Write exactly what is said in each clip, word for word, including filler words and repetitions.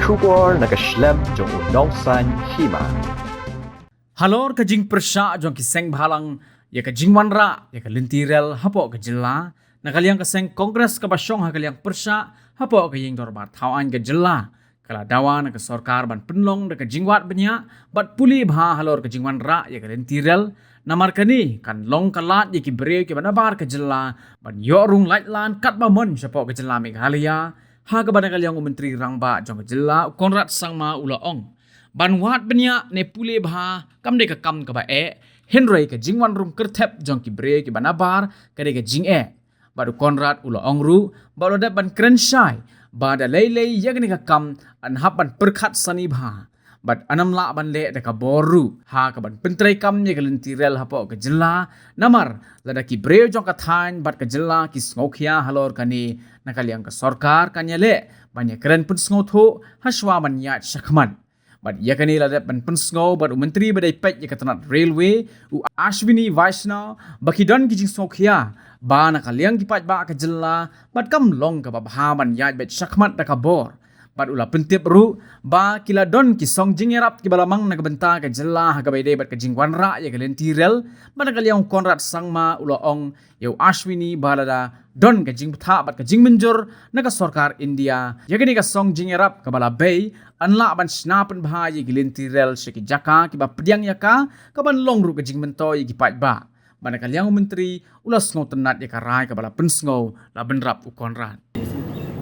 Khubor na ka shlem jong u Nongsaiñ Hima. Halor ka jingpyrshah jong ki seng bhalang ïa ka jingwanrah ïa ka lynti rel hapoh ka jylla, na ka liang ka seng Congress kaba shong ha ka liang pyrshah hapoh ka ïing dorbar thaw aiñ ka jylla, ka la dawa na ka sorkar ban pynlong da ka jingwad bniah bad pule bha halor ka jingwanrah ïa ka lynti rel. Namar kane kan long ka lad ïa ki briew kiba nabar ka jylla ban ïoh rung lait lan katba mon shapoh ka jylla Meghalaya, ha kaba na ka liang u Myntri Rangbah jong ka jylla u Conrad Sangma u la ong, ban wad bniah ne pule bha kam dei ka kam kaba eh, hynrei ka jingwan rung kyrthep jong ki briew kiba nabar ka dei ka jingeh. Bad u Conrad u la ong ruh ba u la dep ban kren shai ba da lei lei ïa kane ka kam yn hap ban pyrkhat sani bha bad yn ym lah ban leh da ka bor ruh, ha kaban pyntreikam ïa ka lynti rel hapoh ka jylla. Namar lada ki briew jong ka thaiñ bad ka jylla ki sngewkhia halor kane, na ka liang ka sorkar kan ïaleh ban ïakren pynsngewthuh ha shuwa ban ïaid shakhmat. Bad ïa kane la dep ban pynsngew bad u Myntri ba dei peit ïa ka tnat railway u Ashwini Vaishnaw ba ki don ki jingsngewkhia ba na ka liang ki paidbah ka jylla bad kam long kaba bha ban ïaid beit shakhmat da ka bor. Bad u la pyntip ruh ba ki la don ki song jingïarap kiba la mang na ka bynta ka jylla ha kaba ïadei bad ka jingwanrah ïa ka lynti rel. Bad na ka liang u Conrad Sangma u la ong ïa u Ashwini ba lada don ka jingbthah bad ka jingmynjur na ka sorkar India ïa kane ka song jingïarap kaba la bei, yn lah ban shna pynbha ïa ki lynti rel sha ki jaka kiba pdiang ïa ka, kaban long ruh ka jingmyntoi ïa ki paidbah. Bad na ka liang u Myntri u la sngewtynnat ïa ka rai kaba la pynsngew la bynrap u Conrad.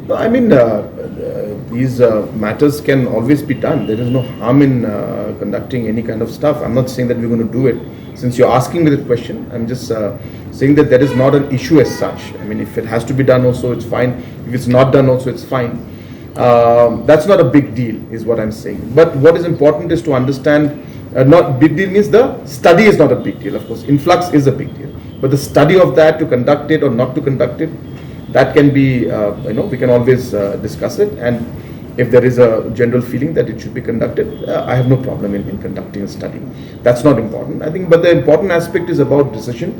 No, I mean, uh, uh, these uh, matters can always be done. There is no harm in uh, conducting any kind of stuff. I'm not saying that we're going to do it. Since you're asking me that question, I'm just uh, saying that that is not an issue as such. I mean, if it has to be done also, it's fine. If it's not done also, it's fine. Um, that's not a big deal, is what I'm saying. But what is important is to understand, uh, not big deal means the study is not a big deal, of course. Influx is a big deal. But the study of that, to conduct it or not to conduct it, that can be, uh, you know, we can always uh, discuss it. And if there is a general feeling that it should be conducted, uh, I have no problem in, in conducting a study. That's not important, I think. But the important aspect is about decision.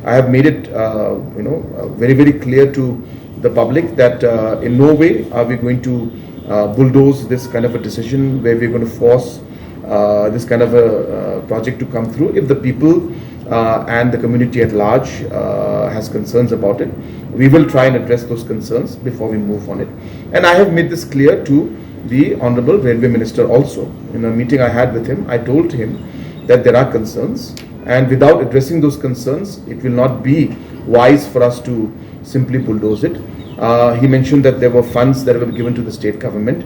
I have made it, uh, you know, uh, very, very clear to the public that uh, in no way are we going to uh, bulldoze this kind of a decision where we're going to force uh, this kind of a uh, project to come through. If the people uh, and the community at large uh, has concerns about it, we will try and address those concerns before we move on it. And I have made this clear to the Honorable Railway Minister also. In a meeting I had with him, I told him that there are concerns, and without addressing those concerns, it will not be wise for us to simply bulldoze it. Uh, he mentioned that there were funds that were given to the state government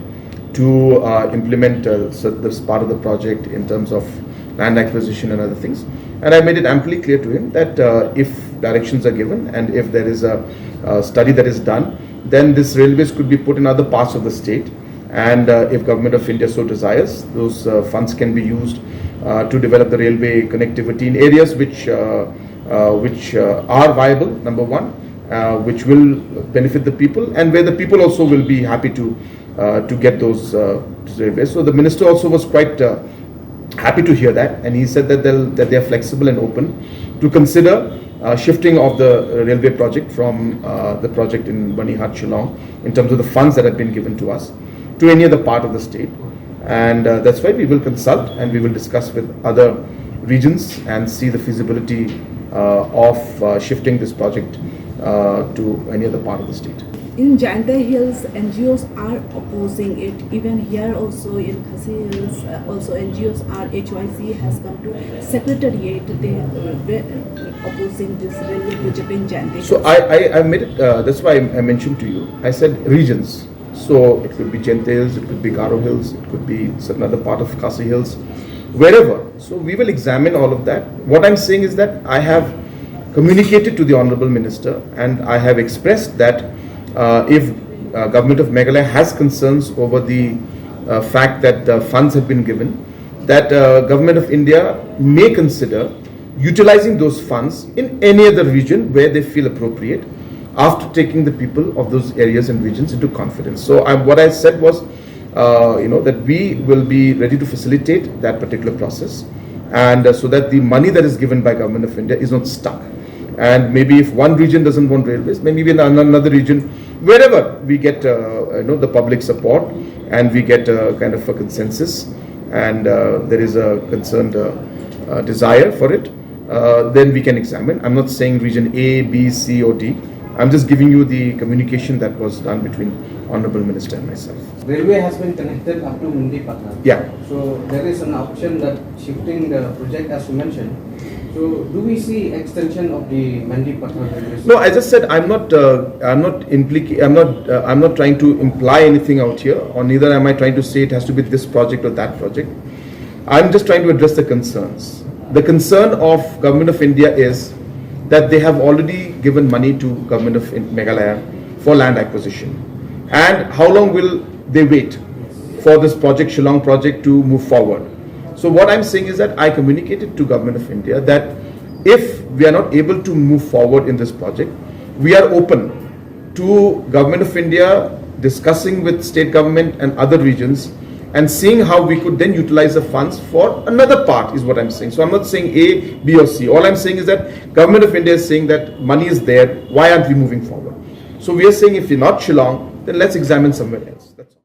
to uh, implement uh, so this part of the project in terms of land acquisition and other things. And I made it amply clear to him that uh, if directions are given and if there is a, a study that is done, then this railways could be put in other parts of the state. And uh, if Government of India so desires, those uh, funds can be used uh, to develop the railway connectivity in areas which uh, uh, which uh, are viable, number one, uh, which will benefit the people, and where the people also will be happy to uh, to get those uh, railways. So the minister also was quite uh, happy to hear that, and he said that they'll, that they are flexible and open to consider uh, shifting of the railway project from uh, the project in Banihat, Shillong, in terms of the funds that have been given to us, to any other part of the state. And uh, that's why we will consult and we will discuss with other regions and see the feasibility uh, of uh, shifting this project uh, to any other part of the state. In Jaintia Hills, N G Os are opposing it. Even here also in Khasi Hills, uh, also N G Os are, H Y C has come to secretariat. They uh, were opposing this railway project in Jaintia Hills. So I, I, I made it, uh, that's why I mentioned to you, I said regions. So it could be Jaintia Hills, it could be Garo Hills, it could be certain other part of Khasi Hills, wherever. So we will examine all of that. What I'm saying is that I have communicated to the Honorable Minister and I have expressed that uh, if uh, Government of Meghalaya has concerns over the uh, fact that the funds have been given, that uh, Government of India may consider utilizing those funds in any other region where they feel appropriate after taking the people of those areas and regions into confidence. So I, what I said was, uh, you know, that we will be ready to facilitate that particular process, and uh, so that the money that is given by Government of India is not stuck. And maybe if one region doesn't want railways, maybe in another region Wherever we get, uh, you know, the public support and we get a kind of a consensus, and uh, there is a concerned uh, uh, desire for it, uh, then we can examine. I'm not saying region A, B, C, or D. I'm just giving you the communication that was done between Honorable Minister and myself. Railway has been connected up to Mandi Pathar. Yeah. So there is an option that shifting the project, as you mentioned. So do we see extension of the Mandi Pathar railway? No, as I said, I'm not. Uh, I'm not implica- I'm not. Uh, I'm not trying to imply anything out here, or neither am I trying to say it has to be this project or that project. I'm just trying to address the concerns. The concern of Government of India is that they have already given money to Government of In- Meghalaya for land acquisition, and how long will they wait for this project, Shillong project, to move forward? So what I'm saying is that I communicated to Government of India that if we are not able to move forward in this project, we are open to Government of India discussing with state government and other regions and seeing how we could then utilize the funds for another part, is what I'm saying. So I'm not saying A, B, or C. All I'm saying is that Government of India is saying that money is there. Why aren't we moving forward? So we are saying if we're not Shillong, then let's examine somewhere else. That's all.